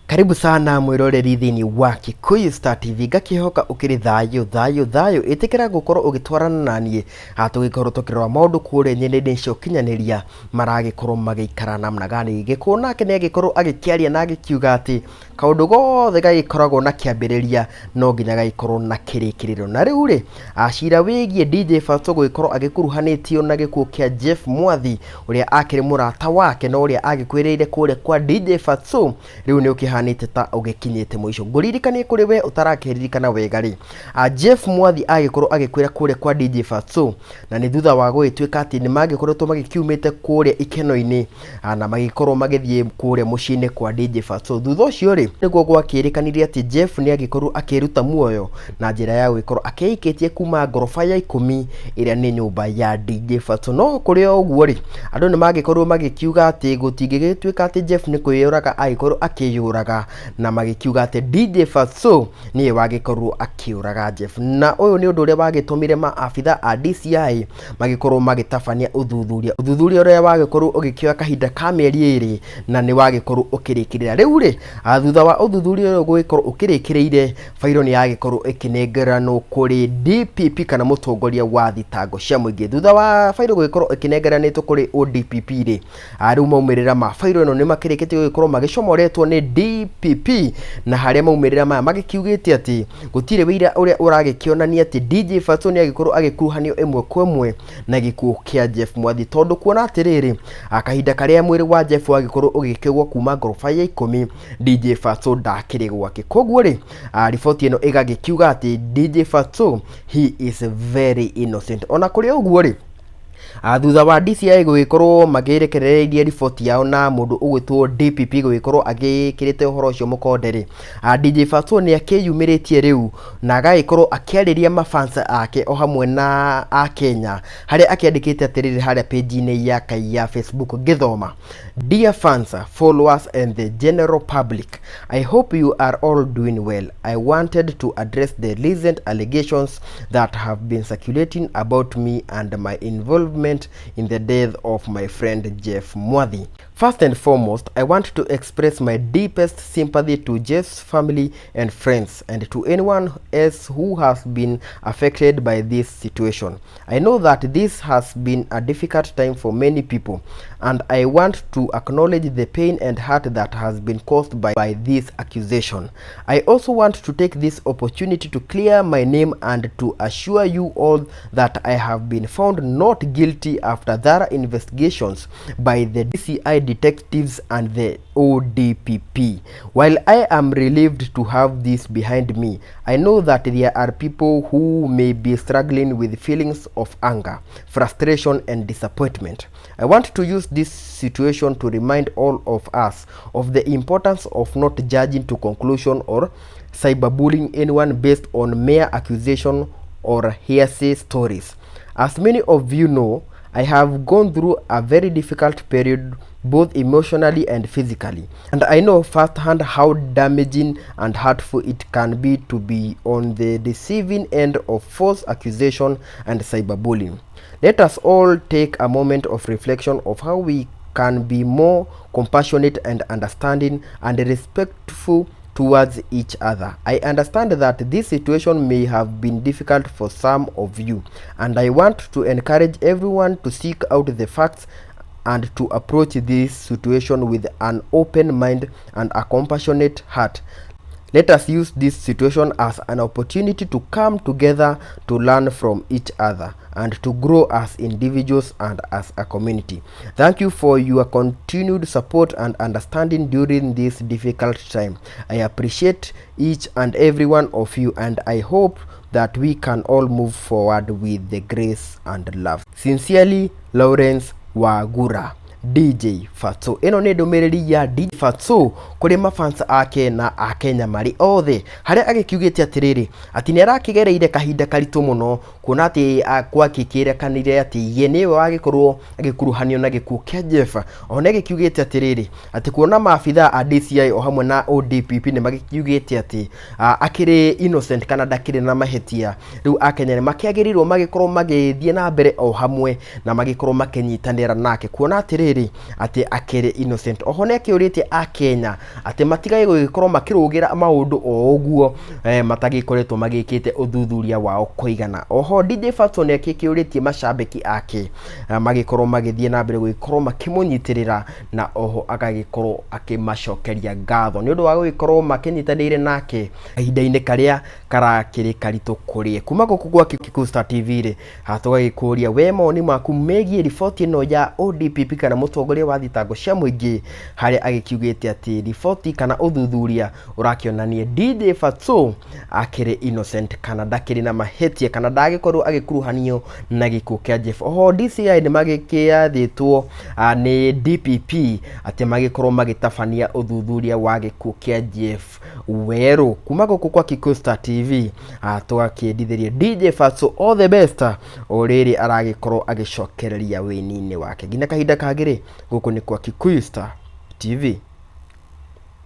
Karibu sana mwiroreri thĩinĩ wa Kikuyu Star TV, ngakĩhoka ũkĩrĩ thayũ thayũ thayũ. Ĩtĩkĩra gũkorwo ũgĩtwarana na niĩ tũgĩkorwo tũkĩrora maũndũ kũrĩa nenda-inĩ cia ũkinyanĩria maragĩkorwo magĩikara namna gani. Gĩkũyũ nake nĩ agĩkorwo agĩkĩaria na agĩkiuga atĩ kaũndũ gothe gagĩkoragwo na kĩambĩrĩria no nginya gagĩkorwo na kĩrĩkĩrĩro. Na rĩu rĩ, cira wĩgiĩ DJ Fatxo gũgĩkorwo agĩkuruhanĩtio na gĩkuũ kĩa Jeff Mwathi ũrĩa akĩrĩ mũrata wake na ũrĩa agĩkuĩrĩire kũrĩa kwa DJ Fatxo rĩu nĩ ũkĩhanĩte ta ũgĩkinyĩte mũico. Ngũririkanie kũrĩ we ũtarakĩririkana wega rĩ, Jeff Mwathi agĩkorwo agĩkuĩra kũrĩa kwa DJ Fatxo na nĩ thutha wa gũgĩtuĩka atĩ nĩ magĩkoretwo magĩkiumĩte kũrĩa ikeno-inĩ na magĩkorwo magĩthiĩ kũrĩa mũciĩ-inĩ kwa DJ Fatxo. Thutha ũcio rĩ, nĩguo gwakĩrĩkanire atĩ Jeff nĩ agĩkorwo akĩruta muoyo na njĩra ya gũgĩkorwo akĩikĩtie kuma ngoroba ya 10 ĩrĩa nĩ nyũmba ya DJ Fatxo. No kũrĩ o ũguo rĩ, andũ nĩ magĩkorwo magĩkiuga atĩ gũtingĩgĩtuĩka atĩ Jeff nĩ kwĩyũraga agĩkorwo akĩyũraga, na magĩkiuga atĩ DJ Fatxo nĩwe wagĩkorwo akĩũraga Jeff. Na ũyũ nĩ ũndũ ũrĩa wagĩtũmire maabitha a DCI magĩkorwo magĩtabania ũthuthuria, ũthuthuria ũrĩa wagĩkorwo ũgĩkĩoya kahinda ka mĩeri 2 na nĩ wagĩkorwo ũkĩrĩkĩrĩra. Rĩu rĩ, thutha wa ũthuthuria ũyũ gũgĩkorwo ũkĩrĩkĩrĩire, bairo nĩ yagĩkorwo ĩkĩnengeranwo kũrĩ DPP kana mũtongoria wa thitango cia mũingĩ. Thutha wa bairo gũgĩkorwo ĩkĩnengeranĩtwo kũrĩ ODPP rĩ, rĩu maumĩrĩra ma bairo ĩno nĩ makĩrĩkĩtie gũgĩkorwo magĩcomoretwo nĩ DPP, na harĩa maumĩrĩra maya magĩkiugĩte atĩ gũtirĩ wĩira ũrĩa ũragĩkĩonania atĩ DJ Fatxo nĩ agĩkorwo agĩkuruhanio ĩmwe kwa ĩmwe na gĩkuũ kĩa Jeff Mwathi, tondũ kuona atĩrĩrĩ, kahinda karĩa mwĩrĩ wa Jeff wagĩkorwo ũgĩkĩgwa kuma ngoroba ya 10 DJ Fatxo ndakĩrĩ gwake. Koguo rĩ, riboti ĩno ĩgagĩkiuga atĩ DJ Fatxo he is very innocent. Ona kũrĩ ũguo rĩ, thutha wa DCI gũgĩkorwo magĩrekereria riboti yao na mũndũ ũgwĩtwo DPP gũgĩkorwo agĩkĩrĩte ũhoro ũcio mũkonde rĩ, DJ Fatxo nĩ akĩyumĩrĩtie rĩu na agagĩkorwo akĩarĩria mafans ake o hamwe na a Kenya, harĩa akĩandĩkĩte atĩrĩrĩ harĩa page-inĩ yake ya Facebook ngĩthoma: Dear fans, followers and the general public, I hope you are all doing well. I wanted to address the recent allegations that have been circulating about me and my involvement in the death of my friend Jeff Mwathi. First and foremost, I want to express my deepest sympathy to Jeff's family and friends and to anyone else who has been affected by this situation. I know that this has been a difficult time for many people, and I want to acknowledge the pain and hurt that has been caused by this accusation. I also want to take this opportunity to clear my name and to assure you all that I have been found not guilty after thorough investigations by the DCI detectives and the ODPP. While I am relieved to have this behind me, I know that there are people who may be struggling with feelings of anger, frustration and disappointment. I want to use this situation to remind all of us of the importance of not judging to conclusion or cyberbullying anyone based on mere accusation or hearsay stories. As many of you know, I have gone through a very difficult period both emotionally and physically, and I know firsthand how damaging and hurtful it can be to be on the receiving end of false accusation and cyberbullying. Let us all take a moment of reflection of how we can be more compassionate and understanding and respectful towards each other. I understand that this situation may have been difficult for some of you, and I want to encourage everyone to seek out the facts and to approach this situation with an open mind and a compassionate heart. Let us use this situation as an opportunity to come together to learn from each other and to grow as individuals and as a community. Thank you for your continued support and understanding during this difficult time. I appreciate each and every one of you, and I hope that we can all move forward with the grace and love. Sincerely, Lawrence Wagura. DJ Fatxo. Ĩno nĩ ndũmĩrĩri ya DJ Fatxo kũrĩ mafans ake na akenya marĩ othe, harĩa agĩkiugĩte atĩrĩrĩ atĩ nĩ arakĩgereire kahinda karitũ mũno, kuona atĩ gwakĩkĩrekanire atĩ ye nĩwe wagĩkorwo agĩkuruhanio na gĩkuũ kĩa Jeff. Oho nĩ agĩkiugĩte atĩrĩrĩ atĩ kuona maabithaa a DCI o hamwe na ODPP nĩ magĩkiugĩte atĩ akĩrĩ innocent kana ndakĩrĩ na mahĩtia, rĩu akenya nĩ makĩagĩrĩirwo magĩkorwo magĩthiĩ na mbere o hamwe na magĩkorwo makĩnyitanĩra nake, kuona atĩrĩrĩ atĩ akĩrĩ innocent. Oho nĩ akĩũrĩtie akenya atĩ matigage gũgĩkorwo makĩrũgĩra maũndũ o ũguo matagĩkoretwo magĩkĩte ũthuthuria wao kũigana. Oho DJ Fatxo nĩ akĩũrĩtie macambĩki ake magĩkorwo magĩthiĩ na mbere gũgĩkorwo makĩmũnyitĩrĩra, na oho agagĩkorwo akĩmacokeria ngatho nĩ ũndũ wa gũgĩkorwo makĩnyitanĩire nake kahinda-inĩ karĩa karakĩrĩ karitũ kũrĩ. Kuma gũkũ gwa Kikuyu Star TV rĩ, tũgagĩkũria we mawoni maku megiĩ riboti ĩno ya ODPP kana mũtongoria wa thitango cia mũingĩ, harĩa agĩkiugĩte atĩ riboti kana ũthuthuria ũrakĩonania DJ Fatxo akĩrĩ innocent kana ndakĩrĩ na mahĩtia kana ndagĩkorwo agĩkuruhanio na gĩkuũ kĩa Jeff. Oho DCI nĩ magĩkĩathĩtwo nĩ DPP atĩ magĩkorwo magĩtabania ũthuthuria wa gĩkuũ kĩa Jeff Werũ. Kuma gũkũ kwa Kikuyu Star TV, tũgakĩendithĩria DJ Fatxo all the best o rĩrĩ aragĩkorwo agĩcokereria wĩini-inĩ wake. Nginya kahinda kangĩ rĩ, gũkũ nĩ kwa Kikuyu Star TV.